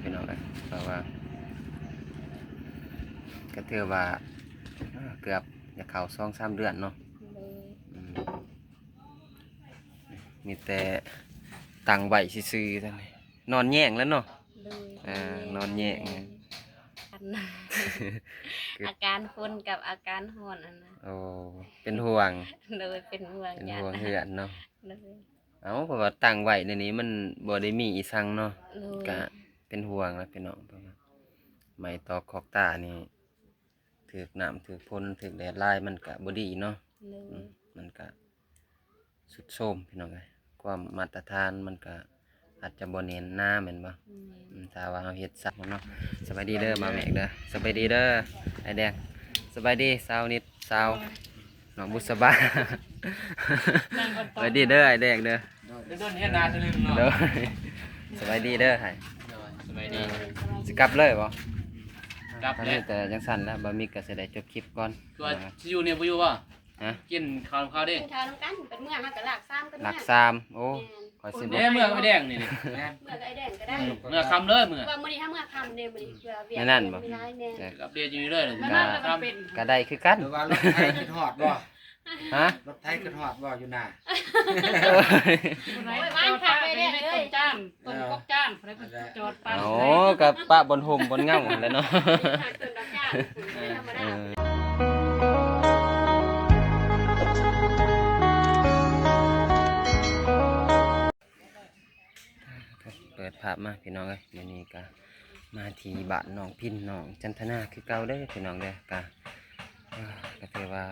ພີ່ນ້ອງເອີຍ ເພາະວ່າ ກໍຖືວ່າ ເອີ ເກືອບຈະເຂົ້າສອງສາມເດືອນເນາະ. ໂດຍ ອືມ ມີແຕ່ຕັ້ງໄວ້ຊື່ໆ ນອນແຍງແລ້ວເນາະ. ໂດຍ ເອີ ນອນແຍງ ນອນແຍງ ອັນ ຄື ອາການຝົນກັບອາການຮ້ອນຫັ້ນນະ. ໂອ້ ເປັນຫ່ວງ. ໂດຍ ເປັນຫ່ວງ ເປັນຫ່ວງເຮືອນເນາະ. ໂດຍ ເອົ້າ ເພາະວ່າຕັ້ງໄວ້ໃນນີ້ມັນບໍ່ໄດ້ມີອີ່ສັງເນາະ. ໂດຍ ກະເປັນຫ່ວງແຫຼະພີ່ນ້ອງ ເພາະວ່າໄມ້ຕອກຄອກຕານີ້ ຖືກນ້ຳຖືກຝົນຖືກແດດຫຼາຍມັນກະບໍ່ດີເນາະ. ໂດຍ ອືມ ມັນກະຊຸດໂຊມພີ່ນ້ອງເອີຍ ຄວາມມາດຕະຖານມັນກະອາດຈະບໍ່ແໜ້ນໜາແມ່ນບໍ່? ແມ່ນ ອືມ ຖ້າວ່າເຮົາເຮັດສະເນາະ. ສະບາຍດີເດີ ບ່າວເມກເດີ ສະບາຍດີເດີ ອ້າຍແດງ ສະບາຍດີສາວນິດ ສາວ ໂດຍ ນ້ອງບຸດສະບາ ສະບາຍດີເດີ ອ້າຍແດງເດີ. ໂດຍ ເຮັດໜ້າສະລຶມເນາະ. ໂດຍ ສະບາຍດີເດີ ໂດຍ ສະບາຍດີ. ເອີ ຊິກັບເລີຍບໍ່? ກັບແລ້ວ ມີແຕ່ຈັ່ງຊັ້ນແຫຼະ ບ່າວມິກກໍຊິໄດ້ຈົບຄລິບກ່ອນ. ຄືວ່າຊິຢູ່ນີ້ບໍ່ຢູ່ບໍ່? ຮະ? ກິນເຂົ້ານຳເຂົາເດ້ ກິນເຂົ້ານຳກັນ ເປັນເມືອເຮົາກໍລາກສາມກັນ ລາກສາມ. ໂອ້ ແມ່ນ ຂ້ອຍຊິບໍ່ ເມືອກັບອ້າຍແດງນີ້ ແມ່ນ ເມືອກັບອ້າຍແດງກໍໄດ້. ອືມ ເມືອຄ່ຳເລີຍ ເມືອ ເພາະວ່າມື້ນີ້ເຮົາເມືອຄ່ຳເດ້ ມື້ນີ້ເພື່ອວຽກ ແມ່ນນັ້ນບໍ່? ມີຫຼາຍແນ່ ເອີ ອັບເດດຢູ່ນີ້ເລີຍ ມາຄ່ຳ ກໍໄດ້ຄືກັນ. ຫຼືວ່າລົດໄຖຄິດຮອດບໍ່? ຮະ? ລົດໄຖຄິດຮອດບໍ່ຢູ່ໜ້າ? ໂອ້ຍ ວາງຄັກໄວ້ແລ້ວເອີຍ ຕົ້ນຈານ ຕົ້ນກອກຈານ ຜູ້ໃດກໍຈອດປານ ໂອ້ ກໍປະບ່ອນຮົ່ມບ່ອນເງົາຫັ້ນແຫຼະເນາະ. ເປີດພາບມາພີ່ນ້ອງເອີຍ ມື້ນີ້ກະມາທີ່ບ້ານນ້ອງພິນ ນ້ອງຈັນທະນາຄືເກົ່າເດີພີ່ນ້ອງເດີ. ກະ ເອີ ກະຖືວ່າ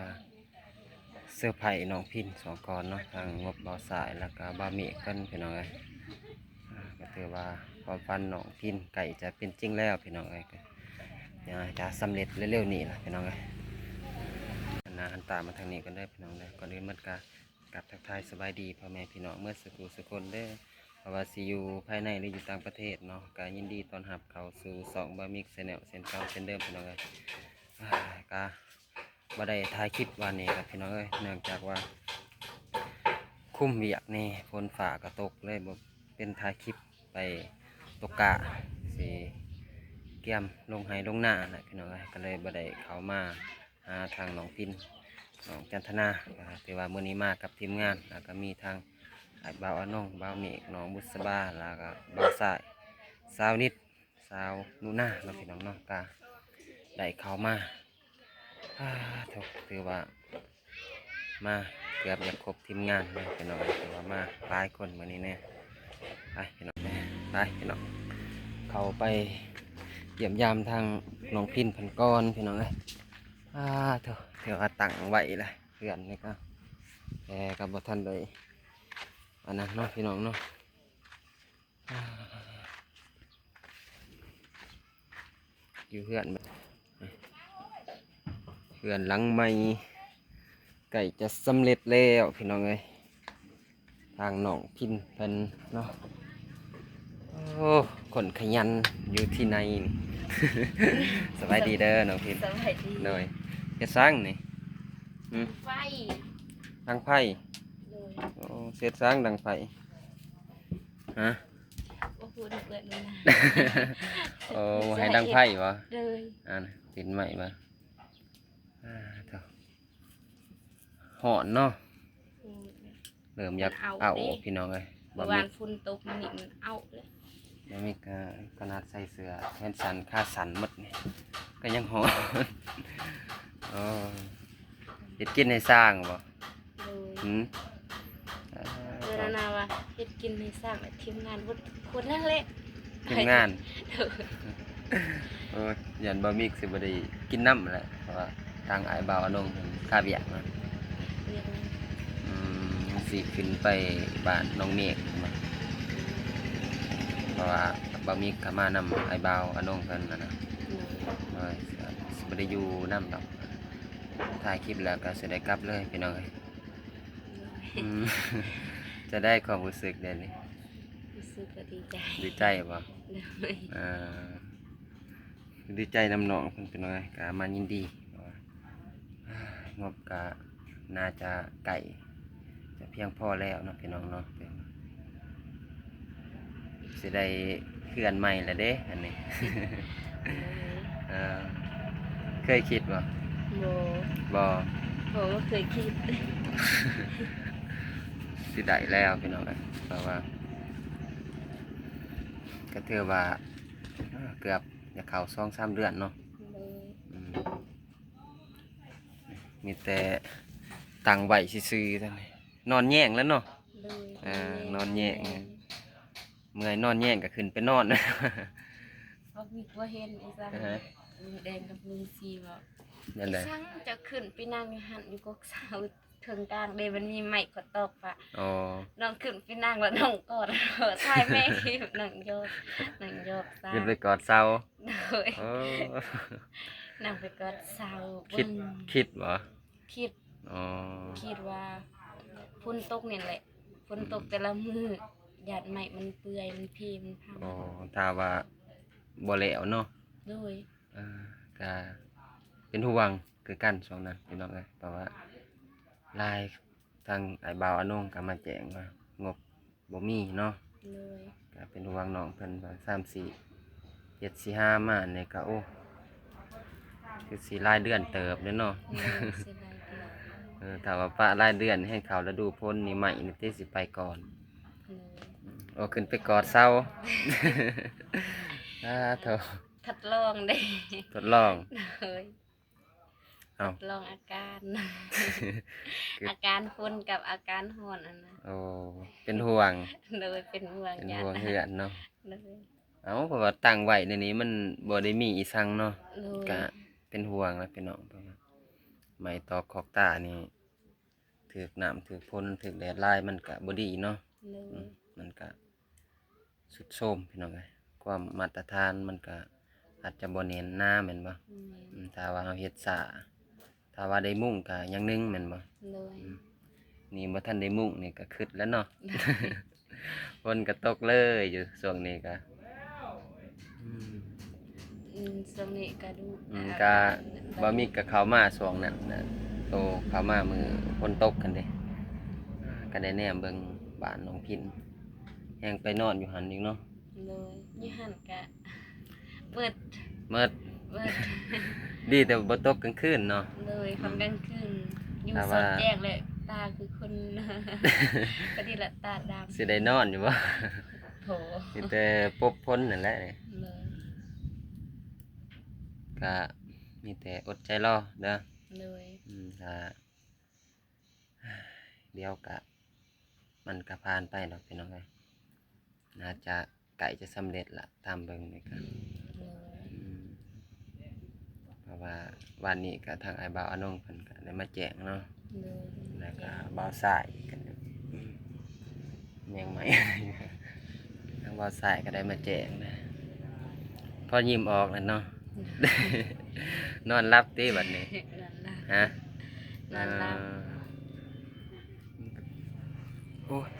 ເຊີໄພນ້ອງພິນສອງກ່ອນເນາະ ທາງງົບບ່າວຊາຍ ແລ້ວກະບ່າວເມກເພິ່ນພີ່ນ້ອງເອີຍ. ອ່າ ກໍຖືວ່າຄວາມຝັນນ້ອງພິນໃກ້ຈະເປັນຈິງແລ້ວພີ່ນ້ອງເອີຍ ກໍຢາກຈະສຳເລັດເລັວໆນີ້ລະພີ່ນ້ອງເອີຍ. ຫັນໜ້າຫັນຕາມາທາງນີ້ກ່ອນເດີພີ່ນ້ອງເດີ. ກ່ອນອື່ນໝົດກໍກາບທັກທາຍສະບາຍດີພໍ່ແມ່ພີ່ນ້ອງເໝິດສູ່ຜູ້ສູ່ຄົນເດີ ບໍ່ວ່າຊິຢູ່ພາຍໃນ ຫຼື ຢູ່ຕ່າງປະເທດເນາະ ກໍຍິນດີຕ້ອນຮັບເຂົ້າສູ່ຊ່ອງບ່າວມິກແຊນແນວເຊັ່ນເກົ່າເຊັ່ນເດີມພີ່ນ້ອງເອີຍ. ອ່າ ກໍ ບໍ່ໄດ້ຖ່າຍຄລິບວານນີ້ລະພີ່ນ້ອງເອີຍ ເນື່ອງຈາກວ່າຄຸມວຽກແດ່ ຝົນຟ້າກໍຕົກ ເລີຍບໍ່ເປັນຖ່າຍຄລິບໄປຕົກກະ ຊິກຽມລົງໄຮ່ລົງນາແຫຼະພີ່ນ້ອງເອີຍ ກໍເລີຍບໍ່ໄດ້ເຂົ້າມາຫາທາງນ້ອງພິນ ນ້ອງຈັນທະນາ. ກໍຖືວ່າມື້ນີ້ມາກັບທີມງານ ແລ້ວກໍມີທາງອ້າຍບ່າວອານົງ ບ່າວເມກ ນ້ອງບຸດສະບາ ແລ້ວກໍບ່າວຊາຍ ສາວນິດ ສາວໜູນາເນາະພີ່ນ້ອງເນາະ ກະໄດ້ເຂົ້າມາ ອ່າ ຖື ຖືວ່າມາເກືອບຈະຄົບທີມງານເນາະພີ່ນ້ອງ ຖືວ່າມາຫຼາຍຄົນມື້ນີ້ແນ່. ໄປພີ່ນ້ອງ ໄປພີ່ນ້ອງ ເຂົ້າໄປຢ້ຽມຢາມທາງນ້ອງພິນເພິ່ນກ່ອນພີ່ນ້ອງເອີຍ. ອ່າ ໂທ້ ຖືວ່າຕັ້ງໄວ້ລະ ເຮືອນນີ້ກໍ ແຕ່ກໍບໍ່ທັນໄດ້ອັນນັ້ນເນາະພີ່ນ້ອງເນາະ. ຢູ່ເຮືອນ ເຮືອນຫຼັງໃໝ່ໃກ້ຈະສຳເລັດແລ້ວພີ່ນ້ອງເອີຍ ທາງນ້ອງພິນເພິ່ນເນາະ. ໂອ້ ຄົນຂະຫຍັນຢູ່ທີ່ໃນນີ້. ສະບາຍດີເດີນ້ອງພິນ. ສະບາຍດີ. ໂດຍ ເຮັດສັງນີ້? ຫຶ? ໄຟ ດັງໄຟ. ໂດຍ. ໂອ້ ເຮັດສັງດັງໄຟ? ຮະ? ບໍ່ຮູ້ເອີ້ນມັນນະ. ໂອ້ ໃຫ້ດັງໄຟບໍ່? ໂດຍ. ອັນ ຕິດໄມ້ບໍ່? ອ່າ ໂທ້ ຮ້ອນເນາະ. ອືມ ເລີ່ມຢາກເອົາ ມັນເອົາເດ້ ພີ່ນ້ອງເອີຍ. ເມື່ອວານຝົນຕົກ ມື້ນີ້ມັນເອົາເລີຍ. ບໍ່ມີກະ ຂະໜາດໃສ່ເສື້ອແຂນສັ້ນຂາສັ້ນໝົດນີ້ ກໍຍັງຮ້ອນ. ໂອ້ ເຮັດກິນໃຫ້ຊ້າງບໍ່? ໂດຍ. ຫຶ? ເອີ ເອີ ນັ້ນນະວ່າເຮັດກິນໃຫ້ຊ້າງ ແລະ ທີມງານເບິດທຸກຄົນນັ້ນແຫຼະ ທີມງານ. ໂດຍ. ໂອ້ຍ ຢ້ານບ່າວມິກຊິບໍ່ໄດ້ກິນນຳແຫຼະ ເພາະວ່າທາງອ້າຍບ່າວອານົງເພິ່ນຄາວຽກເນາະ. ວຽກ. ອືມ ຊິຂຶ້ນໄປບ້ານນ້ອງເມກເນາະ ເພາະວ່າບ່າວມິກກໍມານຳອ້າຍບ່າວອານົງເພິ່ນຫັ້ນນະ. ໂດຍ. ໂດຍ ຊິບໍ່ໄດ້ຢູ່ນຳດອກ ຖ່າຍຄລິບແລ້ວກໍຊິໄດ້ກັບເລີຍ ພີ່ນ້ອງເອີຍ. ໂດຍ. ອືມ ຈະໄດ້ຄວາມຮູ້ສຶກແບບນີ້? ຮູ້ສຶກກໍດີໃຈ. ດີໃຈບໍ່? ໂດຍ. ອ່າ ດີໃຈນຳນ້ອງເພິ່ນ ພີ່ນ້ອງເອີຍ ກໍມາຍິນດີ ເພາະວ່າງົບກໍໜ້າຈະໃກ້ຈະພຽງພໍແລ້ວເນາະ ພີ່ນ້ອງເນາະ. ເປັນ ຊິໄດ້ເຮືອນໃໝ່ແລ້ວເດ້ ອັນນີ້. ເອີ ເຄີຍຄິດບໍ່? ບໍ່ ບໍ່ ບໍ່ເຄີຍຄິດ ຊິໄດ້ແລ້ວພີ່ນ້ອງເອີຍ ເພາະວ່າ ກໍຖືວ່າ ເອີ ເກືອບຈະເຂົ້າສອງສາມເດືອນເນາະ. ໂດຍ ອືມ ມີແຕ່ຕັ້ງໄວ້ຊື່ໆ ນອນແຍງແລ້ວເນາະ. ໂດຍ ເອີ ນອນແຍງ ເມື່ອຍນອນແຍງກໍຂຶ້ນໄປນອນ. ບໍ່ມີຜູ້ເຫັນອີກຊັ້ນ. ອາຮະ ລຸງແດງກັບລຸງຊີເວົ້າ ແນວໃດ? ອີກຊັ້ນຈະຂຶ້ນໄປນັ່ງຢູ່ຫັ້ນ ຢູ່ກົກເສົາເທິງກາງເດ້ ມັນມີໄມ້ເຂົາຕອກປະ. ອໍ ນ້ອງຂຶ້ນໄປນັ່ງແລ້ວນ້ອງກອດ ຖ່າຍແມ່ ນັ່ງຢອກ ນັ່ງຢອກຊະ ຂຶ້ນໄປກອດເສົາ. ໂດຍ ໂອ້ ນັ່ງໄປກອດເສົາ. ຄິດ ເບິ່ງ ຄິດບໍ່? ຄິດ ອໍ ຄິດວ່າຝົນຕົກນີ້ແຫຼະ ຝົນຕົກ ອືມ ແຕ່ລະມື້ ຢ້ານໄມ້ມັນເປື່ອຍ ມັນເພ ມັນພັງ. ອໍ ຖ້າວ່າບໍ່ແລ້ວເນາະ. ໂດຍ ເອີ ກະເປັນຫ່ວງຄືກັນຊ່ວງນັ້ນພີ່ນ້ອງເອີຍ ເພາະວ່າຫຼາຍ ທາງອ້າຍບ່າວອານົງກໍມາແຈ້ງວ່າງົບບໍ່ມີເນາະ. ໂດຍ ກໍເປັນຫ່ວງນ້ອງເພິ່ນວ່າ ສາມສີ່ ເຈັດສີ່ຫ້າມານີ້ກໍ ໂອ້ ຄືຊິຫຼາຍເດືອນເຕີບເດ້ເນາະ. ໂດຍ ຊິຫຼາຍເດືອນ. ເອີ ຖ້າວ່າປະຫຼາຍເດືອນ ແຮ່ງເຂົ້າລະດູຝົນນີ້ ໄມ້ນີ້ຕິຊິໄປກ່ອນ. ໂດຍ ໂອ້ ຂຶ້ນໄປກອດເສົາ. ອາໂທ ທົດລອງເດ້ ທົດລອງ. ໂດຍ ເອົ້າ ທົດລອງອາການ ຄື ອາການຝົນກັບອາການຮ້ອນຫັ້ນນະ. ໂອ້ ເປັນຫ່ວງ. ໂດຍ ເປັນຫ່ວງ ເປັນຫ່ວງເຮືອນເນາະ. ໂດຍ ເອົ້າ ເພາະວ່າຕັ້ງໄວ້ໃນນີ້ມັນບໍ່ໄດ້ມີອີ່ສັງເນາະ. ໂດຍ ກະເປັນຫ່ວງລະພີ່ນ້ອງ ເພາະວ່າໄມ້ຕອກຂອກຕານີ້ ຖືກນ້ຳ ຖືກຝົນ ຖືກແດດຫຼາຍ ມັນກະບໍ່ດີເນາະ. ໂດຍ ອືມ ມັນກະຊຸດໂຊມພີ່ນ້ອງເອີຍ ຄວາມມາດຕະຖານມັນກະອາດຈະບໍ່ແໜ້ນໜາແມ່ນບໍ່? ແມ່ນ ອືມ ຖ້າວ່າເຮົາເຮັດຊ້າ ຖ້າວ່າໄດ້ມຸງກະຢ່າງໜຶ່ງແມ່ນບໍ່? ໂດຍ ອືມ ນີ້ບໍ່ທັນໄດ້ມຸງນີ້ກະຄຶດແລ້ວເນາະ. ໂດຍ ຝົນກະຕົກເລີຍຢູ່ຊ່ວງນີ້ກະ ອືມ ອືມ ຊ່ວງນີ້ກະດຸ ອືມ ກະ ອາກາດ ບ່າວມິກກະເຂົ້າມາຊ່ວງນັ້ນນະ ໂຕເຂົ້າມາມື້ຝົນຕົກຫັ້ນເດ້ ກະໄດ້ແນມເບິ່ງບ້ານນ້ອງພິນ ແຮ່ງໄປນອນຢູ່ຫັ້ນອີກເນາະ. ໂດຍ ຢູ່ຫັ້ນກະມືດ ມືດ ມືດ ດີແຕ່ບໍ່ຕົກກາງຄືນເນາະ. ໂດຍ ອືມ ຄ່ຳກາງຄືນຢູ່ ຖ້າວ່າ ສອດແຈ້ງແຫຼະ ຕາຄືຄົນ ກະດີລະຕາດຳ. ຊິໄດ້ນອນຢູ່ບໍ່? ໂຖ ມີແຕ່ປົບຝົນນັ້ນແຫຼະ. ໂດຍ ກະມີແຕ່ອົດໃຈລໍເດີ. ໂດຍ ອືມ ຖ້າ ດຽວກະ ມັນກະຜ່ານໄປດອກພີ່ນ້ອງເອີຍ ໜ້າຈະໃກ້ຈະສຳເລັດລະ ຕາມເບິ່ງນີ້ກະ. ໂດຍ ອືມ ເພາະວ່າວານນີ້ກະທາງອ້າຍບ່າວອານົງເພິ່ນກະໄດ້ມາແຈ້ງເນາະ. ໂດຍ ແລ້ວກະບ່າວຊາຍກະ ອືມ ຍັງໃໝ່ ທາງບ່າວຊາຍກະໄດ້ມາແຈ້ງນະ ພໍຍິ້ມອອກແລ້ວເນາະ. ໂດຍ ນອນຫຼັບຕິບັດນີ້? ນອນຫຼັບ ຮະ? ນອນຫຼັບ ເອີ ໂອ້ຍ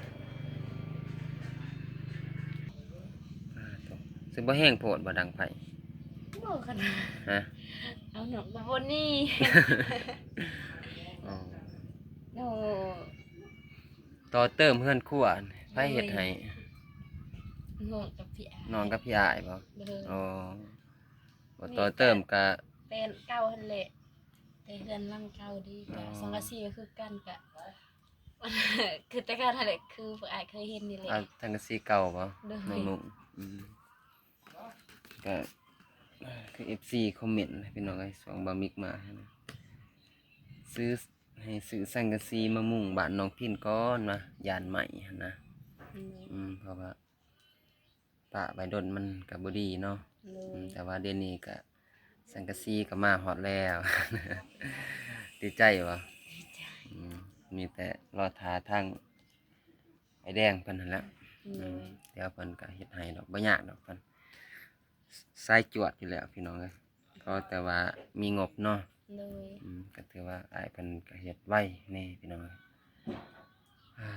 ປາໂທ້ ຊິບໍ່ແຮງໂພດບໍ່ດັງໄຟ? ບໍ່ຂະໜາດ ຮະ? ເອົາເນາະ ບໍ່ນີ້ ອໍ ໂອ້ ຕໍ່ເຕີມເຮືອນຄົວ ໃຜເຮັດໃຫ້? ໂດຍ ນ້ອງກັບພີ່ອ້າຍ ນ້ອງກັບພີ່ອ້າຍບໍ່? ໂດຍ ອໍ ບໍ່ຕໍ່ເຕີມກະ ແຕ່ເກົ່າຫັ້ນແຫຼະ ແຕ່ເຮືອນຫຼັງເກົ່າເດ້ ກະ ອໍ ສັງກະສີກະຄືກັນ ກະ ຄືແຕ່ເກົ່າຫັ້ນແຫຼະ ຄືພວກອ້າຍເຄີຍເຫັນນີ້ແຫຼະ. ເອົາສັງກະສີເກົ່າບໍ່? ໂດຍ ມາມຸງ ອືມ ກະຄືເອັຟຊີຄອມເມັນພີ່ນ້ອງເອີຍ ຊ່ວງບ່າວມິກມາຫັ້ນນະ ຊື້ ໃຫ້ຊື້ສັງກະສີມາມຸງບ້ານນ້ອງພິນກ່ອນວ່າ ຢ້ານໄໝ້ຫັ້ນນະ. ອືມ ອືມ ເພາະວ່າ ປະໄວ້ດົນມັນກະບໍ່ດີເນາະ. ໂດຍ ອືມ ແຕ່ວ່າດຽວນີ້ກະສັງກະສີກະມາຮອດແລ້ວ ດີໃຈບໍ່? ດີໃຈ ອືມ ມີແຕ່ລໍຖ້າທາງອ້າຍແດງເພິ່ນຫັ້ນແຫຼະ. ໂດຍ ອືມ ດຽວເພິ່ນກະເຮັດໃຫ້ດອກ ບໍ່ຍາກດອກ ເພິ່ນສາຍຈວດຢູ່ແລ້ວພີ່ນ້ອງເອີຍ. ຂໍແຕ່ວ່າມີງົບເນາະ. ໂດຍ ອືມ ກໍຖືວ່າອ້າຍເພິ່ນກໍເຮັດໄວແດ່ພີ່ນ້ອງ. ອາ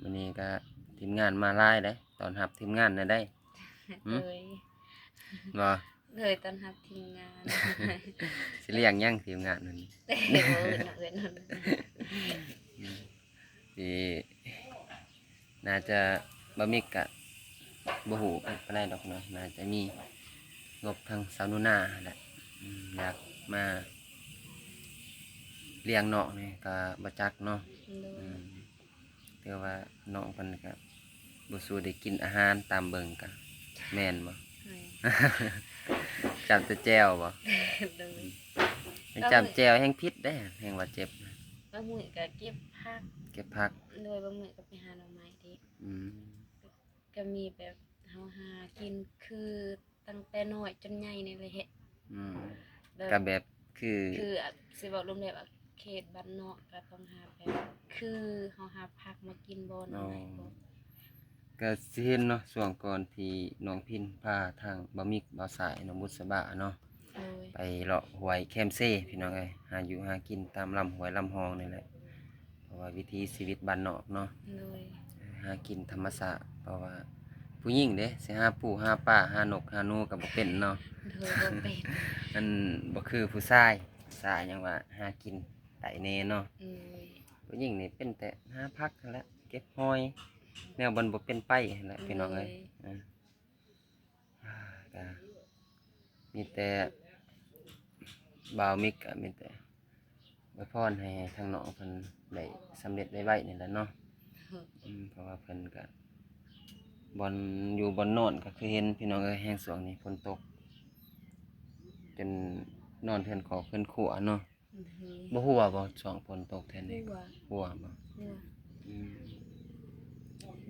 ມື້ນີ້ກໍທີມງານມາຫຼາຍເດ້ ຕ້ອນຮັບທີມງານແດ່ໄດ໋. ຫືມ? ໂດຍ ບໍ່? ໂດຍ ຕ້ອນຮັບທີມງານ. ຊິລ້ຽງຫຍັງທີມງານມື້ນີ້? ໂອ້ຍ ເນາະ ເອີ້ນ ອືມ ຊິ ໜ້າຈະ ບໍ່ມີກະ ບໍ່ຮູ້ປານໃດດອກເນາະ ໜ້າຈະມີງົບທາງສາວໜູນາຫັ້ນແຫຼະ ອືມ ຢາກມາລ້ຽງນ້ອງນີ້ກໍບໍ່ຈັກເນາະ ໂດຍ ອືມ ແຕ່ວ່ານ້ອງເພິ່ນກໍບໍ່ສູ້ໄດ້ກິນອາຫານ ຕາມເບິ່ງກໍແມ່ນບໍ່? ແມ່ນ ຈ້ຳແຕ່ແຈ່ວບໍ່? ໂດຍ ແມ່ນຈ້ຳແຈ່ວແຮ່ງຜິດເດ້ ແຮ່ງວ່າເຈັບ ບາງມື້ກໍເກັບຜັກ ເກັບຜັກ ໂດຍ ບາງມື້ກໍໄປຫາໜໍ່ໄມ້ເດ້ ອືມ ກໍມີແບບເຮົາຫາກິນຄືຕັ້ງແຕ່ນ້ອຍຈົນໃຫຍ່ນີ້ແຫຼະ ອືມ ແບບ ກໍແບບຄື ຄື ອາ ຊິເວົ້າລວມແລ້ວ ອາ ເຂດບ້ານນອກກໍຕ້ອງຫາແບບ ຄືເຮົາຫາຜັກມາກິນບໍ່ ໜໍ່ໄມ້ບໍ່ ກໍຊິເຫັນເນາະ ຊ່ວງກ່ອນທີ່ນ້ອງພິນພາທາງບ່າວມິກ ບ່າວສາຍ ນ້ອງບຸດສະບາເນາະ ໂດຍ ໄປເລາະຫ້ວຍແຄມເຊ ພີ່ນ້ອງເອີຍ ຫາຢູ່ຫາກິນຕາມລຳຫ້ວຍລຳຮ່ອງນີ້ແຫຼະ ເພາະວ່າວິຖີຊີວິດບ້ານນອກເນາະ ໂດຍ ຫາກິນທຳມະຊາດ ເພາະວ່າຜູ້ຍິງເດ້ ຊິຫາປູຫາປາ ຫານົກຫາໜູກໍບໍ່ເປັນເນາະ ໂດຍ ບໍ່ເປັນ ມັນບໍ່ຄືຜູ້ຊາຍ ຜູ້ຊາຍຍັງວ່າຫາກິນໄດ້ແດ່ເນາະ ໂດຍ ຜູ້ຍິງນີ້ເປັນແຕ່ຫາຜັກຫັ້ນແຫຼະ ເກັບຫອຍ ແນວມັນບໍ່ເປັນໄປຫັ້ນແຫຼະ ໂດຍ ພີ່ນ້ອງເອີຍ ເອີ ກໍມີແຕ່ບ່າວມິກກໍມີແຕ່ອວຍພອນໃຫ້ທາງນ້ອງເພິ່ນໄດ້ສຳເລັດໄວໆນີ້ແຫຼະເນາະ ອືມ ເພາະວ່າເພິ່ນກໍ ບ່ອນຢູ່ບ່ອນນອນກໍຄືເຫັນ ພີ່ນ້ອງເອີຍ ແຮງຊ່ວງນີ້ຝົນຕົກ ຈົນນອນເຮືອນຄອກເຮືອນຄົວເນາະ ໂດຍ ບໍ່ຮົ່ວບໍ່ ຊ່ວງຝົນຕົກແຖວນີ້? ຮົ່ວ ຮົ່ວບໍ່? ຮົ່ວ ອືມ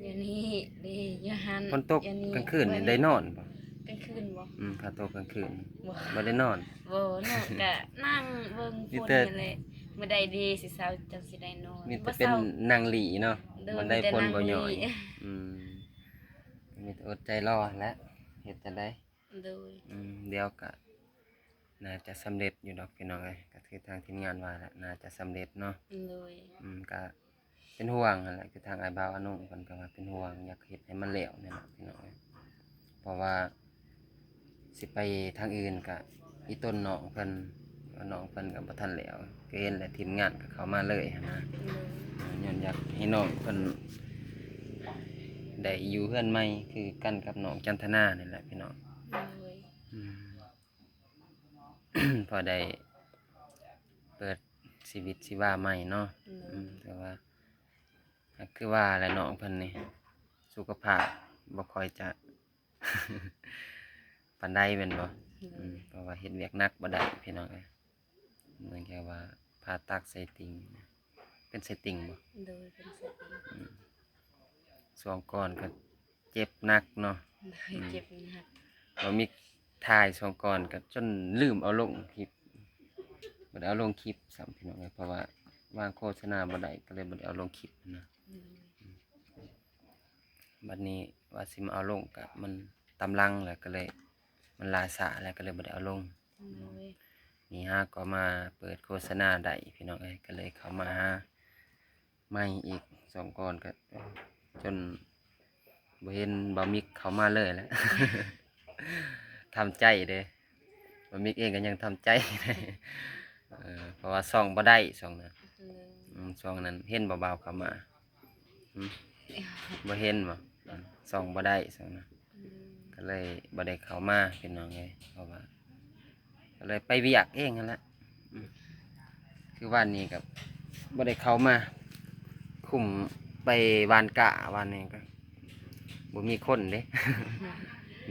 ດຽວນີ້ເດ້ ຢູ່ຫັ້ນ ຝົນຕົກ ດຽວນີ້ ກາງຄືນນີ້ ມື້ນີ້ ໄດ້ນອນບໍ່? ກາງຄືນບໍ່? ອືມ ຖ້າຕົກກາງຄືນ ບໍ່ ບໍ່ໄດ້ນອນ ບໍ່ ນອນກະນັ່ງເບິ່ງຝົນນີ້ແຫຼະ ມີແຕ່ ມື້ໃດດີຊິເຊົາຈັ່ງຊິໄດ້ນອນ ມີແຕ່ ບໍ່ເຊົາ ເປັນນັ່ງຫຼີເນາະ ໂດຍ ມັນໄດ້ ມີແຕ່ນັ່ງຫຼີ ຝົນບໍ່ຍ້ອຍ ອືມ ມີແຕ່ອົດໃຈລໍຫັ້ນແຫຼະ ເຮັດຈັ່ງໃດ? ໂດຍ ອືມ ດຽວກະໜ້າຈະສຳເລັດຢູ່ດອກພີ່ນ້ອງເອີຍ ກໍຄືທາງທີມງານວ່າແຫຼະ ໜ້າຈະສຳເລັດເນາະ ໂດຍ ອືມ ກະເປັນຫ່ວງຫັ້ນແຫຼະ ຄືທາງອ້າຍບ່າວອານຸເພິ່ນກໍວ່າເປັນຫ່ວງ ຢາກເຮັດໃຫ້ມັນແລ້ວນີ້ແຫຼະພີ່ນ້ອງເອີຍ ເພາະວ່າຊິໄປທາງອື່ນກະອີ່ຕົນນ້ອງເພິ່ນ ນ້ອງເພິ່ນກໍບໍ່ທັນແລ້ວ ກໍເຫັນແຫຼະ ທີມງານກໍເຂົ້າມາເລີຍຫັ້ນນະ ໂດຍ ຍ້ອນຢາກໃຫ້ນ້ອງເພິ່ນໄດ້ຢູ່ເຮືອນໃໝ່ຄືກັນກັບນ້ອງຈັນທະນານີ້ແຫຼະພີ່ນ້ອງ ໂດຍ ອືມ ພໍໄດ້ເປີດຊີວິດຊີວາໃໝ່ເນາະ ໂດຍ ອືມ ແຕ່ວ່າ ກໍຄືວ່າແຫຼະ ນ້ອງເພິ່ນນີ້ສຸຂະພາບບໍ່ຄ່ອຍຈະປານໃດແມ່ນບໍ່? ໂດຍ ອືມ ເພາະວ່າເຮັດວຽກໜັກບໍ່ໄດ້ພີ່ນ້ອງເອີຍ ເນື່ອງຈາກວ່າຜ່າຕັດໄສ້ຕິ່ງ ເປັນໄສ້ຕິ່ງບໍ່? ໂດຍ ເປັນໄສ້ຕິ່ງ ອືມ ຊ່ວງກ່ອນກໍເຈັບໜັກເນາະ ໂດຍ ອືມ ເຈັບໜັກ ບໍ່ມີ ຖ່າຍຊ່ວງກ່ອນກໍຈົນລືມເອົາລົງຄລິບ ບໍ່ໄດ້ເອົາລົງຄລິບຊ້ຳພີ່ນ້ອງເອີຍ ເພາະວ່າວາງໂຄສະນາບໍ່ໄດ້ ກໍເລີຍບໍ່ໄດ້ເອົາລົງຄລິບນະ ອືມ ບັດນີ້ວ່າຊິມາເອົາລົງກໍມັນຕາມຫຼັງແລ້ວ ກໍເລີຍມັນລ່າຊ້າແລ້ວ ກໍເລີຍບໍ່ໄດ້ເອົາລົງ ໂດຍ ນີ້ຫາກໍມາເປີດໂຄສະນາໄດ້ພີ່ນ້ອງເອີຍ ກໍເລີຍເຂົ້າມາຫາ ໃໝ່ອີກ ຊ່ວງກ່ອນກໍຈົນບໍ່ເຫັນບ່າວມິກເຂົ້າມາເລີຍແຫຼະ ທຳໃຈເດ້ ບ່າວມິກເອງກໍຍັງທຳໃຈ ເອີ ເພາະວ່າສ່ອງບໍ່ໄດ້ຊ່ວງນັ້ນ ໂດຍ ອືມ ຊ່ວງນັ້ນເຫັນບໍ່ບ່າວເຂົ້າມາ? ຫຶ? ບໍ່ເຫັນບໍ່? ອືມ ສ່ອງບໍ່ໄດ້ຊ່ວງນັ້ນ ອືມ ກໍເລີຍບໍ່ໄດ້ເຂົ້າມາພີ່ນ້ອງເອີຍ ເພາະວ່າ ກໍເລີຍໄປວຽກເອງຫັ້ນແຫຼະ ອືມ ຄືວານນີ້ກໍບໍ່ໄດ້ເຂົ້າມາ ຄຸມໄປຫວ່ານກ້າ ວານນີ້ກໍບໍ່ມີຄົນເດ້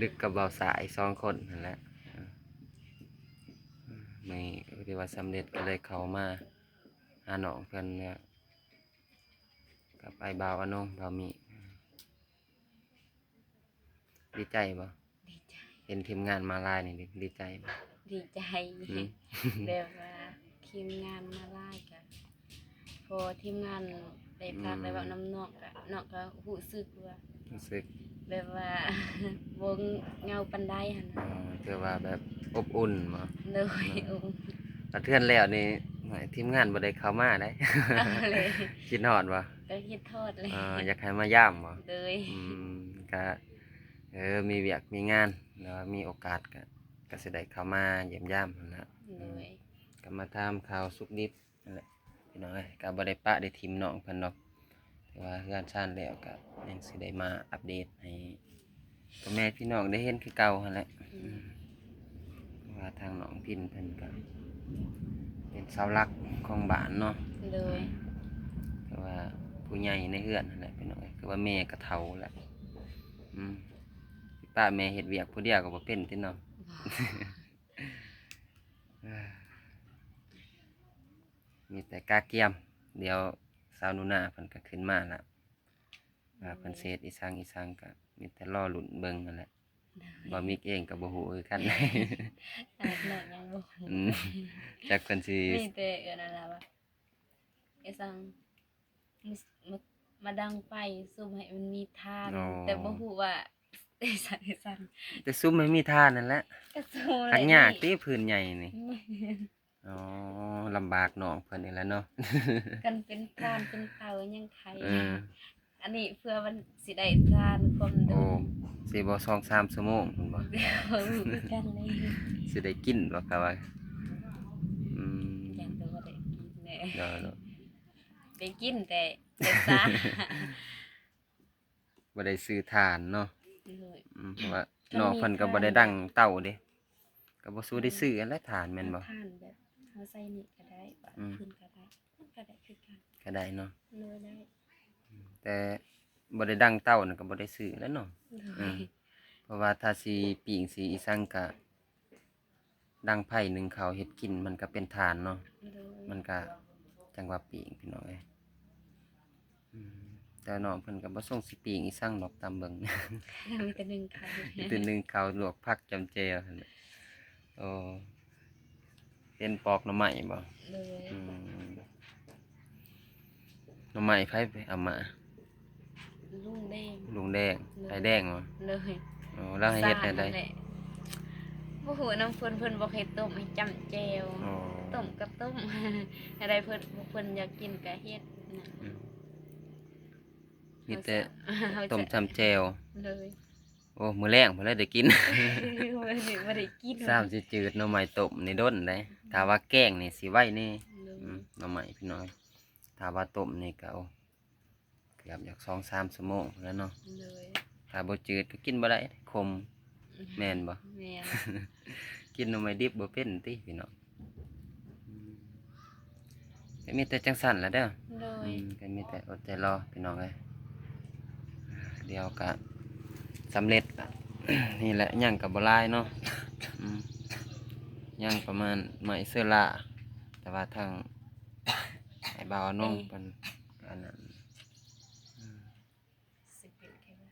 ດຶກກັບບ່າວສາຍສອງຄົນຫັ້ນແຫຼະ ອືມ ມື້ນີ້ກໍຖືວ່າສຳເລັດ ກໍເລີຍເຂົ້າມາຫານ້ອງເພິ່ນແລ້ວ ກັບອ້າຍບ່າວອານົງ ບ່າວມີ ດີໃຈບໍ່? ດີໃຈ ເຫັນທີມງານມາຫຼາຍນີ້ ດີໃຈບໍ່? ດີໃຈ ຫື? ແບບວ່າທີມງານມາຫຼາຍກະ ພໍທີມງານໄດ້ພາກ ອືມ ໄດ້ເວົ້ານຳນ້ອງກະ ນ້ອງກະຮູ້ສຶກວ່າ ຮູ້ສຶກ ແບບວ່າບໍ່ເຫງົາປານໃດຫັ້ນນະ ອໍ ຖືວ່າແບບອົບອຸ່ນບໍ່? ໂດຍ ເນາະ ອົບອຸ່ນ ແລ້ວເທື່ອແລ້ວນີ້ ໂອ້ຍ ທີມງານບໍ່ໄດ້ເຂົ້າມາໄດ໋ ເອົາເລີຍ ຄິດຮອດບໍ່? ກໍຄິດຮອດແຫຼະ ອໍ ຢາກໃຫ້ມາຢາມບໍ່? ໂດຍ ອືມ ກະ ເອີ ມີວຽກມີງານ ແລ້ວມີໂອກາດກະ ກະຊິໄດ້ເຂົ້າມາຢ້ຽມຢາມຫັ້ນລະ ໂດຍ ອືມ ກະມາຖາມຂ່າວສຸກດິບຫັ້ນແຫຼະ ພີ່ນ້ອງເອີຍ ກະບໍ່ໄດ້ປະໄດ້ຖິ້ມນ້ອງເພິ່ນດອກ ແຕ່ວ່າເຮືອນຊານແລ້ວກະຍັງຊິໄດ້ມາອັບເດດໃຫ້ ກໍແມ່ພີ່ນ້ອງໄດ້ເຫັນຄືເກົ່າຫັ້ນແຫຼະ ອືມ ວ່າທາງນ້ອງພິນເພິ່ນກໍເປັນເສົາຫຼັກຂອງບ້ານເນາະ ໂດຍ ແຕ່ວ່າຜູ້ໃຫຍ່ໃນເຮືອນຫັ້ນແຫຼະພີ່ນ້ອງເອີຍ ຄືວ່າແມ່ກໍເຖົ້າແລ້ວ ອືມ ຊິປະແມ່ເຮັດວຽກຜູ້ດຽວກໍບໍ່ເປັນຕິເນາະ ມີແຕ່ກະກຽມ ດຽວສາວໜູນາເພິ່ນກໍຂຶ້ນມາລະ ວ່າເພິ່ນຊິເຮັດອີ່ສັງອີ່ສັງ ກໍມີແຕ່ລໍລຸ້ນເບິ່ງຫັ້ນແຫຼະ ໂດຍ ບ່າວມິກເອງກໍບໍ່ຮູ້ຄືກັນ ຂະໜາດນ້ອງຍັງບໍ່ຮູ້ ອືມ ຈັກເພິ່ນຊິ ມີແຕ່ອັນນັ້ນລະວ່າ ອີ່ສັງ ມາ ມາ ມາດັງໄຟສຸມໃຫ້ມັນມີຖ່ານ ອໍ ແຕ່ບໍ່ຮູ້ວ່າ ອີ່ສັງ ອີ່ສັງ ແຕ່ສຸມໃຫ້ມີຖ່ານນັ້ນແຫຼະ ກໍສຸມ ຫາກຍາກຕິ ແຫຼະ ພື້ນໃຫຍ່ນີ້ ແມ່ນ ອໍ ລຳບາກນ້ອງເພິ່ນອີກແລ້ວເນາະ ຄັນເປັນຖ່ານເປັນເຕົາຍັງໄຄ ເອີ ອັນນີ້ເພື່ອມັນຊິໄດ້ຖ່ານຄວາມດົນ ໂອ້ ຊິບໍ່ສອງສາມຊົ່ວໂມງພຸ້ນບໍ່ ບໍ່ຮູ້ຄືກັນເລີຍ ຊິໄດ້ກິນບໍ່ກະວ່າ ອືມ ຢ້ານແຕ່ບໍ່ໄດ້ກິນແຫຼະ ໂດຍ ໄດ້ກິນແຕ່ ແຕ່ຊາ ບໍ່ໄດ້ຊື້ຖ່ານເນາະ ໂດຍ ອືມ ເພາະວ່ານ້ອງເພິ່ນກໍບໍ່ໄດ້ດັງເຕົາເດ້ ກໍບໍ່ສູ້ໄດ້ຊື້ຫັ້ນແຫຼະຖ່ານແມ່ນບໍ່ ຖ່ານແບບເຮົາໃສ່ນີ້ກໍໄດ້ ບາດ ອືມ ຟືນກໍໄດ້ ມັນກໍໄດ້ຄືກັນ ກໍໄດ້ເນາະ ໂດຍ ໄດ້ ອືມ ແຕ່ບໍ່ໄດ້ດັງເຕົານັ້ນກໍບໍ່ໄດ້ຊື້ແຫຼະເນາະ ໂດຍ ອືມ ເພາະວ່າຖ້າຊິປີ້ງຊິອີ່ສັງກະ ດັງໄຟໜຶ້ງເຂົ້າເຮັດກິນ ມັນກໍເປັນຖ່ານເນາະ ໂດຍ ມັນກໍຈັ່ງວ່າປີ້ງພີ່ນ້ອງເອີຍ ອືມ ແຕ່ນ້ອງເພິ່ນກໍບໍ່ຊົງຊິປີ້ງອີ່ສັງດອກຕາມເບິ່ງ ມີແຕ່ໜຶ້ງເຂົ້າ ມີແຕ່ໜຶ້ງເຂົ້າ ລວກຜັກຈ້ຳແຈ່ວຫັ້ນແຫຼະ ໂອ້ ເຫັນປອກໜໍ່ໄມ້ບໍ່ ໂດຍ ອືມ ໜໍ່ໄມ້ໃຜໄປເອົາມາ ລຸງແດງ ລຸງແດງ ໂດຍ ອ້າຍແດງບໍ ໂດຍ ອໍ ລາວໃຫ້ເຮັດແນວໃດ ສ້າງຫັ້ນແຫຼະ ບໍ່ຮູ້ນຳເພິ່ນ ເພິ່ນບອກໃຫ້ຕົ້ມ ໃຫ້ຈ້ຳແຈ່ວ ອໍ ຕົ້ມກໍຕົ້ມ ແນວໃດເພິ່ນ ພວກເພິ່ນຢາກກິນກໍເຮັດນະ ອືມ ມີແຕ່ ເຮົາ ເຮົາ ຕົ້ມຈ້ຳແຈ່ວ ໂດຍ ໂອ້ ມື້ແລງພຸ້ນແຫຼະໄດ້ກິນ ມື້ນີ້ບໍ່ໄດ້ກິນ ຊ້ຳຊິຈືດ ໜໍ່ໄມ້ຕົ້ມນີ້ດົນໃດ໋ ຖ້າວ່າແກງນີ້ຊິໄວແດ່ ໂດຍ ອືມ ໜໍ່ໄມ້ພີ່ນ້ອງ ຖ້າວ່າຕົ້ມນີ້ກໍ ໂອ້ ເກືອບຢາກສອງສາມຊົ່ວໂມງພຸ້ນແຫຼະເນາະ ໂດຍ ຖ້າບໍ່ຈືດກໍກິນບໍ່ໄດ້ ຂົມ ອືມ ແມ່ນບໍ່ ແມ່ນ ກິນໜໍ່ໄມ້ດິບບໍ່ເປັນຕິພີ່ນ້ອງ ອືມ ກໍມີແຕ່ຈັ່ງຊັ້ນລະເດີ ໂດຍ ອືມ ກໍມີແຕ່ອົດແຕ່ລໍພີ່ນ້ອງເອີຍ ດຽວກໍສຳເລັດລະ ນີ້ແຫຼະ ຍັງກໍບໍ່ຫຼາຍເນາະ ອືມ ຍັງປະມານໄມ້ເຊີລາ ແຕ່ວ່າທາງອ້າຍບ່າວອານົງ ເອີ ເພິ່ນ ອັນນັ້ນ ອືມ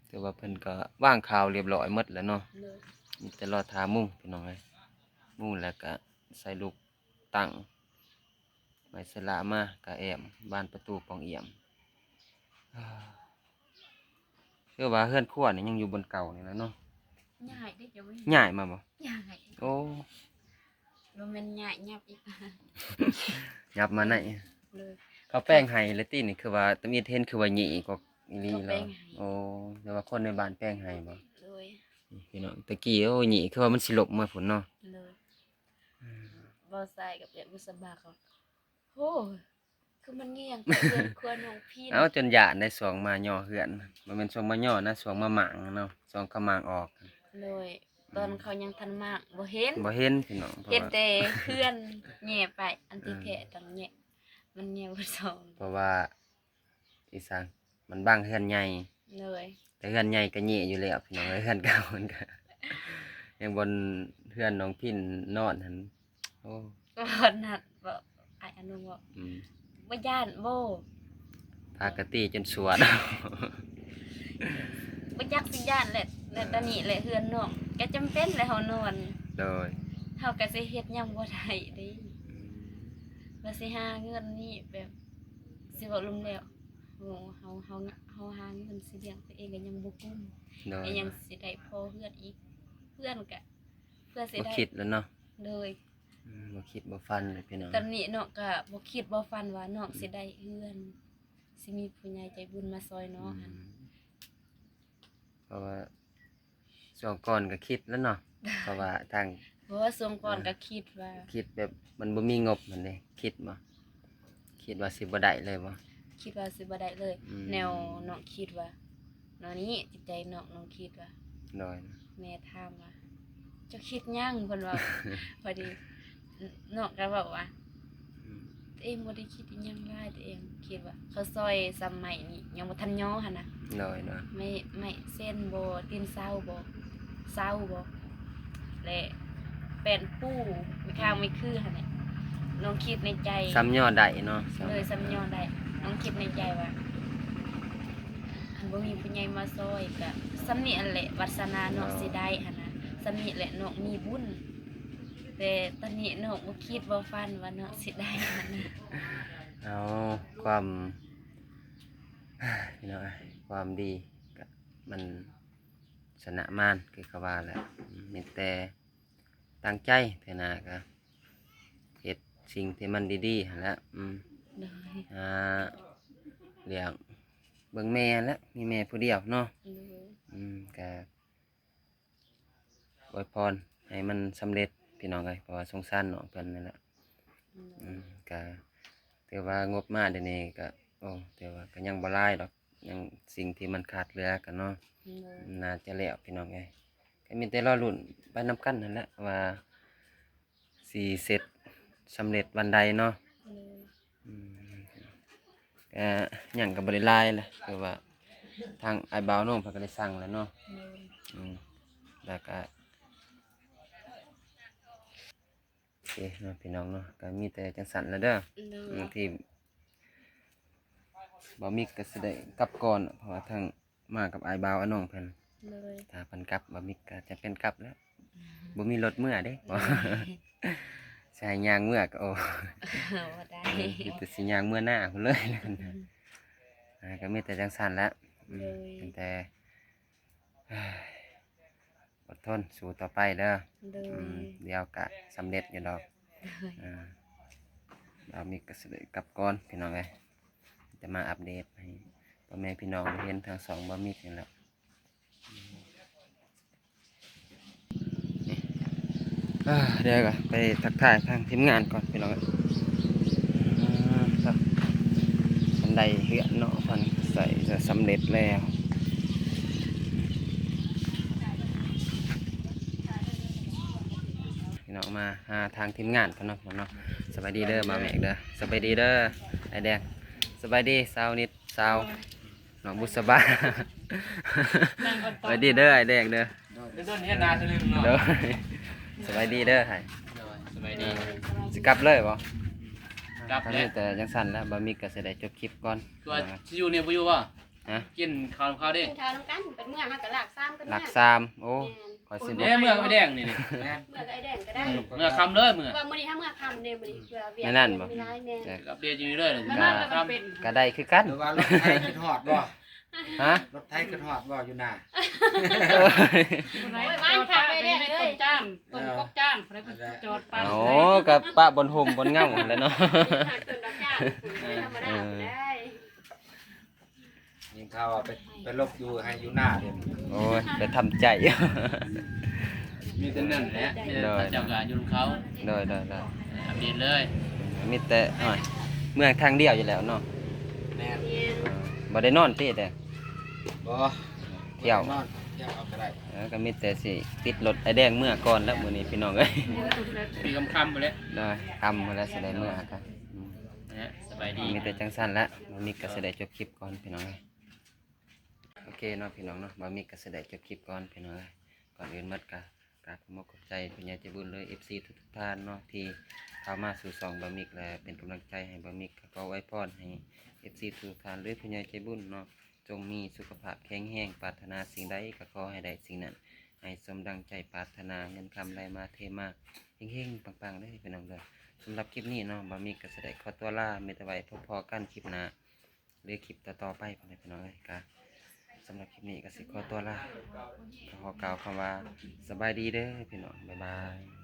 ຖືວ່າເພິ່ນກໍວາງຂ່າວລຽບລ້ອຍໝົດແລ້ວເນາະ ໂດຍ ມີແຕ່ລໍຖ້າມຸງພີ່ນ້ອງເອີຍ ມຸງແລ້ວກໍໃສ່ລູກຕັ້ງ ໄມ້ເຊີລາມາກະແອ້ມ ບານປະຕູປ່ອງອຽມ ຄືວ່າເຮືອນຄົວນີ້ຍັງຢູ່ບ່ອນເກົ່ານີ້ແຫຼະເນາະ ຍ້າຍເດ້ ຍ້າຍມາບໍ່ ຍ້າຍ ໂອ້ ບໍ່ແມ່ນຍ້າຍ ຫຍັບອີກ ຫຍັບມາໃນ ໂດຍ ເຂົາແປງໃຫ້ແລ້ວຕິນີ້ ຄືວ່າຕຳອິດເຫັນຄືວ່າຫຍີ່ກວ່າອີ່ຫຼີ ເຂົາແປງໃຫ້ ໂອ້ ແຕ່ວ່າຄົນໃນບ້ານແປງໃຫ້ບໍ່ ໂດຍ ນີ້ພີ່ນ້ອງ ຕະກີ້ ໂອ້ ຫຍີ່ຄືວ່າມັນຊິລົບມາພຸ້ນເນາະ ໂດຍ ອືມ ບໍ່ໃສ່ກັບແບບບໍ່ສະບາຍ ໂອ້ ຄືມັນແຍງເຮືອນຄົວນ້ອງພິນ ເອົ້າ ຈົນຢ້ານໄດ້ ຊ່ວງມາຍໍ້ເຮືອນ ບໍ່ແມ່ນຊ່ວງມາຍໍ້ນະ ຊ່ວງມາມ້າງເນາະ ຊ່ວງເຂົາມ້າງອອກ ໂດຍ ອືມ ຕອນເຂົາຍັງທັນມ້າງບໍ່ເຫັນ ບໍ່ເຫັນພີ່ນ້ອງ ເຫັນແຕ່ເຮືອນແຍະໄປ ອັນທີ່ ເອີ ແທ້ຕ້ອງແຍະ ມັນແຍະບໍ່ສອງ ເພາະວ່າ ອີ່ສັງ ມັນບັງເຮືອນໃຫຍ່ ໂດຍ ແຕ່ເຮືອນໃຫຍ່ກໍເຫຍຢູ່ແລ້ວພີ່ນ້ອງເອີຍ ເຮືອນເກົ່າມັນກໍ ຍັງບ່ອນເຮືອນນ້ອງພິນນອນຫັ້ນ ໂອ້ ບ່ອນນັ້ນບໍ ອ້າຍອານຸບໍ ອືມ ບໍ່ຢ້ານບໍ ພາກະຕີຈົນສວດ ບໍ່ຈັກຊິຢ້ານແຫຼະ ແຕ່ຕອນນີ້ແຫຼະເຮືອນນ້ອງ ກໍຈຳເປັນແຫຼະເຮົານອນ ໂດຍ ເຮົາກໍຊິເຮັດຫຍັງບໍ່ໄດ້ເດ້ ອືມ ວ່າຊິຫາເງິນນີ້ແບບ ຊິເວົ້າລວມແລ້ວ ໂອ້ ເຮົາ ເຮົາ ເຮົາຫາເງິນຊິລ້ຽງຕົວເອງກໍຍັງບໍ່ກຸ້ມ ໂດຍ ກໍຍັງຊິໄດ້ພໍເຮືອນອີກ ເຮືອນກະເພື່ອຊິໄດ້ ບໍ່ຄິດແລ້ວເນາະ ໂດຍ ອືມ ບໍ່ຄິດບໍ່ຝັນເລີຍພີ່ນ້ອງ ຕອນນີ້ເນາະ ກະບໍ່ຄິດບໍ່ຝັນວ່ານ້ອງ ອືມ ຊິໄດ້ເຮືອນ ຊິມີຜູ້ໃຫຍ່ໃຈບຸນມາຊ່ອຍນ້ອງ ອືມ ຫັ້ນ ເພາະວ່າ ຊ່ວງກ່ອນກໍຄິດແລ້ວເນາະ ເພາະວ່າທາງ ເພາະວ່າຊ່ວງກ່ອນ ເອີ ກໍຄິດວ່າ ຄິດແບບມັນບໍ່ມີງົບຫັ້ນເດ້ ຄິດບໍ່ ຄິດວ່າຊິບໍ່ໄດ້ເລີຍບໍ່ ຄິດວ່າຊິບໍ່ໄດ້ເລີຍ ອືມ ແນວນ້ອງຄິດວ່າ ແນວນີ້ ຈິດໃຈນ້ອງ ນ້ອງຄິດວ່າ ໂດຍ ແມ່ຖາມວ່າ ເຈົ້າຄິດຫຍັງ? ເພິ່ນເວົ້າ ພໍດີ ນ- ນ້ອງກໍເວົ້າວ່າ ອືມ ຕົວເອງບໍ່ໄດ້ຄິດອີ່ຫຍັງຫຼາຍ ຕົວເອງຄິດວ່າເຂົາຊອຍສຳໄໝນີ້ຍັງບໍ່ທັນຍໍຫັ້ນນະ ໂດຍໆ ໄມ້ ໄມ້ເສັ້ນບໍ່ ຕີນເສົາບໍ່ ເສົາບໍ່ ແລະ ແປ້ນປູ ໄມ້ຄ້າງໄມ້ຄືຫັ້ນແຫຼະ ນ້ອງຄິດໃນໃຈ ສ່ຳຍໍໄດ້ເນາະ ໂດຍ ສ່ຳຍໍໄດ້ ນ້ອງຄິດໃນໃຈວ່າ ຄັນບໍ່ມີຜູ້ໃຫຍ່ມາຊ່ອຍກະສ່ຳນີ້ຫັ້ນແຫຼະ ວາດສະໜານ້ອງຊິໄດ້ຫັ້ນນະ ສ່ຳນີ້ແຫຼະນ້ອງມີບຸນ ແຕ່ຕອນນີ້ນ້ອງບໍ່ຄິດບໍ່ຝັນວ່ານ້ອງຊິໄດ້ຫັ້ນນະ ເອົາ ຄວາມ ພີ່ນ້ອງເອີຍ ຄວາມດີກະມັນຊະນະມານ ຄືເຂົາວ່າແຫຼະ ມີແຕ່ຕັ້ງໃຈ ເທື່ອໜ້າກະເຮັດສິ່ງທີ່ມັນດີໆຫັ້ນແຫຼະ ອືມ ໂດຍ ຫາລ້ຽງເບິ່ງແມ່ແຫຼະ ມີແມ່ຜູ້ດຽວເນາະ ໂດຍ ອືມ ກະ ອວຍພອນໃຫ້ມັນສຳເລັດພີ່ນ້ອງເອີຍ ເພາະວ່າສົງສານນ້ອງເພິ່ນນັ້ນແຫຼະ ອືມ ກະຖືວ່າງົບມາດຽວນີ້ກະ ໂອ້ ຖືວ່າກະຍັງບໍ່ຫຼາຍດອກ ຍັງສິ່ງທີ່ມັນຂາດເຫຼືອກະເນາະ ໂດຍ ໜ້າຈະແລ້ວພີ່ນ້ອງເອີຍ ກະມີແຕ່ລໍລຸ້ນໄປນຳກັນຫັ້ນແຫຼະວ່າ ຊິເສັດສຳເລັດວັນໃດເນາະ ໂດຍ ອືມ ກະຫຍັງກະບໍ່ໄດ້ຫຼາຍແຫຼະ ຄືວ່າທາງອ້າຍບ່າວນ້ອງເພິ່ນກະໄດ້ສັ່ງແລ້ວເນາະ ໂດຍ ອືມ ແລ້ວກະ ໂອເຄເນາະພີ່ນ້ອງເນາະ ກະມີແຕ່ຈັ່ງຊັ້ນແຫຼະເດີ ໂດຍ ບາງທີບ່າວມິກກະຊິໄດ້ກັບກ່ອນ ເພາະວ່າທາງ ມາກັບອ້າຍບ່າວອ້າຍນ້ອງເພິ່ນ ໂດຍ ຖ້າເພິ່ນກັບ ບ່າວມິກກະຈຳເປັນກັບແລ້ວ ອືມ ບໍ່ມີລົດເມືອເດ້ ໂດຍ ຊິໃຫ້ຍ່າງເມືອກະ ໂອ້ ບໍ່ໄດ້ ເອີ ມີແຕ່ຊິຍ່າງເມືອໜ້າພຸ້ນເລີຍ ອືມ ອ່າ ກະມີແຕ່ຈັ່ງຊັ້ນແຫຼະ ອືມ ໂດຍ ເປັນແຕ່ ອົດທົນສູ້ຕໍ່ໄປເດີ ໂດຍ ອືມ ດຽວກະສຳເລັດຢູ່ດອກ ໂດຍ ອ່າ ບ່າວມິກກະຊິໄດ້ກັບກ່ອນພີ່ນ້ອງເອີຍ ຈະມາອັບເດດໃຫ້ພໍ່ແມ່ພີ່ນ້ອງໄດ້ເຫັນທາງຊ່ອງບ່າວມິກນີ້ແຫຼະ ອ່າ ດຽວກະໄປທັກທາຍທາງທີມງານກ່ອນພີ່ນ້ອງເອີຍ ອ່າ ຄັນໄດ້ເຮືອນເນາະ ເພິ່ນໃສ່ຈະສຳເລັດແລ້ວ ພີ່ນ້ອງ ມາຫາທາງທີມງານກ່ອນເນາະ ເນາະ ສະບາຍດີເດີ ມາແມັກເດີ ສະບາຍດີເດີ ອ້າຍແດງ ສະບາຍດີ ສາວນິດ ສາວ ນ້ອງບຸດສະບາ ສະບາຍດີເດີ ອ້າຍແດງເດີ ໂດຍ ໂດຍ ສະບາຍດີເດີ ໂດຍ ສະບາຍດີ ຊິກັບເລີຍບໍ່? ກັບ ກະມີແຕ່ຈັ່ງຊັ້ນແຫຼະ ບ່າວມິກກະຊິໄດ້ຈົບຄລິບກ່ອນ ຄືວ່າຊິຢູ່ນີ້ບໍ່ຢູ່ບໍ່? ຮະ? ກິນເຂົ້ານຳເຂົາເດ້ ກິນເຂົ້ານຳກັນ ເປັນເມືອເຮົາກະລາກສາມກັນ ລາກສາມ ໂອ້ ແມ່ນ ຂ້ອຍຊິ ເດ້ ເມືອອ້າຍແດງນີ້ ແມ່ນ ເມືອອ້າຍແດງກະໄດ້ ເມືອຄ່ຳເລີຍ ເມືອ ວ່າມື້ນີ້ເຮົາເມືອຄ່ຳເດ້ ມື້ນີ້ເພື່ອວຽກ ແມ່ນນັ້ນບໍ່? ມີຫຼາຍແມ່ນ ເອີ ກັບເດຢູ່ເລີຍ ກະ ກະໄດ້ຄືກັນ ຫຼືວ່າລົດໄຖຂຶ້ນຮອດບໍ່? ຮະ? ລົດໄຖຂຶ້ນຮອດບໍ່ຢູ່ໜ້າ? ໂອ້ຍ ວາງຂາຍໄປແລ້ວເອີຍ ຕົ້ນຈ້າມ ຕົ້ນກອກຈ້າມ ຜູ້ໃດກໍຈອດປາ ໂອ້ ກະປະບ່ອນຮົ່ມບ່ອນເງົາຫັ້ນແຫຼະເນາະ ຕົ້ນດອກຈ້າມ ບໍ່ທຳມະດາ ເອີ ໄດ້ ຍິນຂ່າວວ່າໄປ ໄປຫຼົບຢູ່ໄຮ່ຢູ່ນາເດ້ ໂອ້ຍ ໄປທຳໃຈ ມີແຕ່ນັ້ນແຫຼະ ໂດຍ ເຈົ້າກະຢູ່ນຳເຂົາ ໂດຍ ໂດຍ ໂດຍ ອັບເດດເລີຍ ມີແຕ່ ໂອ້ຍ ເມືອທາງດຽວຢູ່ແລ້ວເນາະ ແມ່ນ ບໍ່ໄດ້ນອນຕິແດງ? ບໍ່ ທ່ຽວ ບໍ່ໄດ້ນອນ ທ່ຽວເອົາກະໄດ້ ເອີ ກະມີແຕ່ຊິຕິດລົດອ້າຍແດງເມືອກ່ອນແລ້ວມື້ນີ້ພີ່ນ້ອງເອີຍ ມີຄ່ຳໆພຸ້ນແຫຼະ ໂດຍ ຄ່ຳພຸ້ນແຫຼະ ຊິໄດ້ເມືອກະ ອືມ ສະບາຍດີ ມີແຕ່ຈັ່ງຊັ້ນແຫຼະ ບ່າວມິກກະຊິໄດ້ຈົບຄລິບກ່ອນພີ່ນ້ອງເອີຍ ໂອເຄເນາະພີ່ນ້ອງເນາະ ບ່າວມິກກະຊິໄດ້ຈົບຄລິບກ່ອນພີ່ນ້ອງເອີຍ ກ່ອນອື່ນໝົດກະ ກາບຂອບອົກຂອບໃຈຜູ້ໃຫຍ່ໃຈບຸນ ຫຼື ເອັຟຊີ ທຸກໆທ່ານເນາະ ທີ່ເຂົ້າມາສູ່ຊ່ອງບ່າວມິກ ແລະ ເປັນກຳລັງໃຈໃຫ້ບ່າວມິກ ກະຂໍອວຍພອນໃຫ້ ເອັຟຊີ ທຸກໆທ່ານ ຫຼື ຜູ້ໃຫຍ່ໃຈບຸນເນາະ ຈົ່ງມີສຸຂະພາບແຂງແຮງ ປາດຖະໜາສິ່ງໃດກະຂໍໃຫ້ໄດ້ສິ່ງນັ້ນ ໃຫ້ສົມດັ່ງໃຈປາດຖະໜາ ເງິນຄຳໄຫຼມາເທມາ ເຮັງໆປັງໆເດີພີ່ນ້ອງເດີ ສຳລັບຄລິບນີ້ເນາະ ບ່າວມິກກະຊິໄດ້ຂໍຕົວລາ ມີແຕ່ໄວ້ພົບພໍ້ກັນຄລິບໜ້າ ຫຼື ຄລິບຕໍ່ໆໄປພຸ້ນແຫຼະພີ່ນ້ອງເອີຍ ກະສຳລັບຄລິບນີ້ກະຊິຂໍຕົວລາ ຂໍກ່າວຄຳວ່າ ສະບາຍດີເດີພີ່ນ້ອງ ບາຍບາຍ.